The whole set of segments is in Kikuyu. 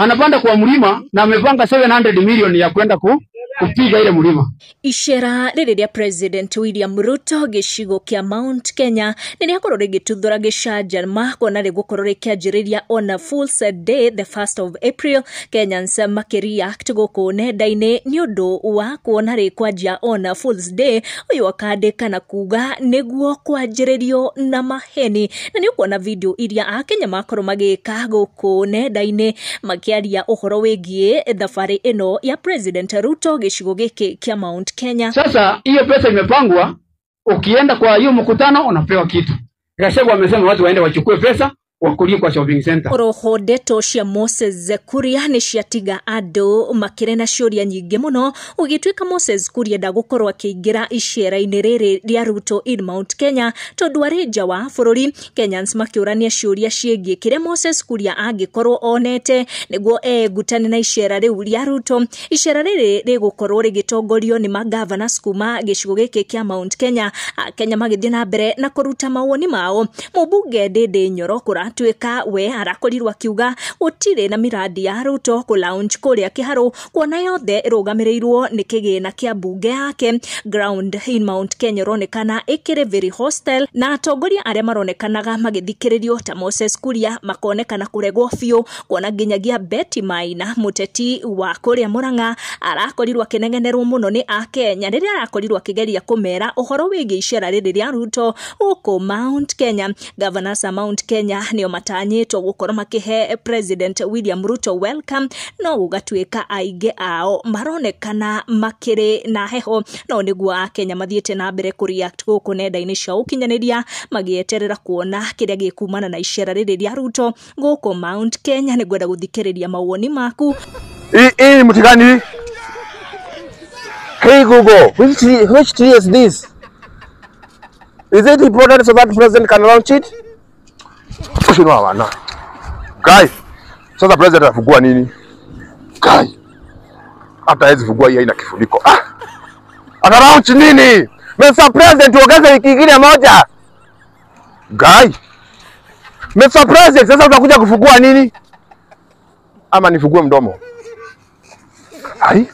Anapanda kwa mlima na amepanga 700 million ya kwenda kupiga ile mlima. Icera rĩrĩ rĩa President William Ruto gĩcigo kĩa Mount Kenya nĩ rĩakorwo rĩgĩtuthũra gĩcanjama kuona rĩgũkorwo rĩkĩanjĩrĩria on a Fool's Day the 1st of April. Kenyans makĩreact gũkũ nenda-inĩ nĩ ũndũ wa kuona rĩkwanjia on a Fool's Day, ũyũ akandĩka na kuga nĩguo kwanjĩrĩrio na maheni. Na nĩ ũkuona video iria akenya makorwo magĩka gũkũ nenda-inĩ makĩaria ũhoro wĩgiĩ thabarĩ ĩno ya President Ruto gĩcigo gĩkĩ kĩa Mount Kenya. Sasa hiyo pesa imepangwa, ukienda kwa hiyo mkutano unapewa kitu. Gachagua amesema watu waende wachukue pesa wakulie kwa shopping center. Oroho ndeto cia Moses Kuria nĩ ciatiga andũ makĩrĩ na ciũria nyingĩ mũno, ũgĩtuĩka Moses Kuria ndagũkorwo akĩingĩra icera-inĩ rĩrĩ rĩa Ruto in Mount Kenya tondũ arĩ nja wa bũrũri. Kenyans makĩũrania ciũria ciĩgiĩ kĩrĩa Moses Kuria angĩkorwo onete nĩguo egutane na icera rĩu rĩa Ruto. Icera rĩrĩ rĩgũkorwo rĩgĩtongorio nĩ magavanas kuma gĩcigo gĩkĩ kĩa Mount Kenya. Kenya magĩthiĩ na mbere na kũruta mawoni mao. Mũmbunge Ndindi Nyoro tuika we arakorirwo akiuga gũtirĩ na miradi ya Ruto kũ launch kũrĩa Kĩharũ kuona yothe ĩrũgamĩrĩirwo nĩ kĩgĩna kĩa mbunge yake. Ground in Mount Kenya ĩronekana ĩkĩrĩ very hostile na atongoria arĩa maronekanaga magĩthikĩrĩrio ta Moses Kuria makonekana kũregwo biũ, kuona nginyagia Betty Maina mũteti wa kũrĩa Murang'a arakorirwo akĩnegenerwo mũno nĩ akenya rĩrĩa arakorirwo akĩgeria kũmera ũhoro wĩgiĩ icera rĩrĩ rĩa Ruto gũkũ Mount Kenya. Governors a Mount Kenya nĩo matanyĩtwo gũkorwo makĩhe President William Ruto welcome, no gũgatuĩka aingĩ ao maronekana makĩrĩ na heho. No nĩguo akenya mathiĩte na mbere kũ react gũkũ nenda-inĩ cia ũkinyanĩria magĩeterera kuona kĩrĩa gĩkumana na icera rĩrĩ rĩa Ruto gũkũ Mount Kenya. Nĩngwenda gũthikĩrĩria mawoni maku. Hii ni mti gani? Hey Google, which tree is this? Is it important so that president can launch it? Guys, sasa president atafungua nini? Guys, hata hawezi fungua hii haina kifuniko. Ah! Ana launch nini? Mr. President ongeza wiki nyingine moja. Guys, Mr. President sasa utakuja kufungua nini? Ama nifungue mdomo? Ai.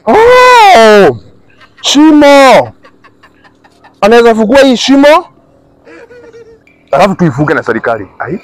Oh! Shimo. Anaweza fungua hii shimo? Alafu tuifunge na serikali. Ai.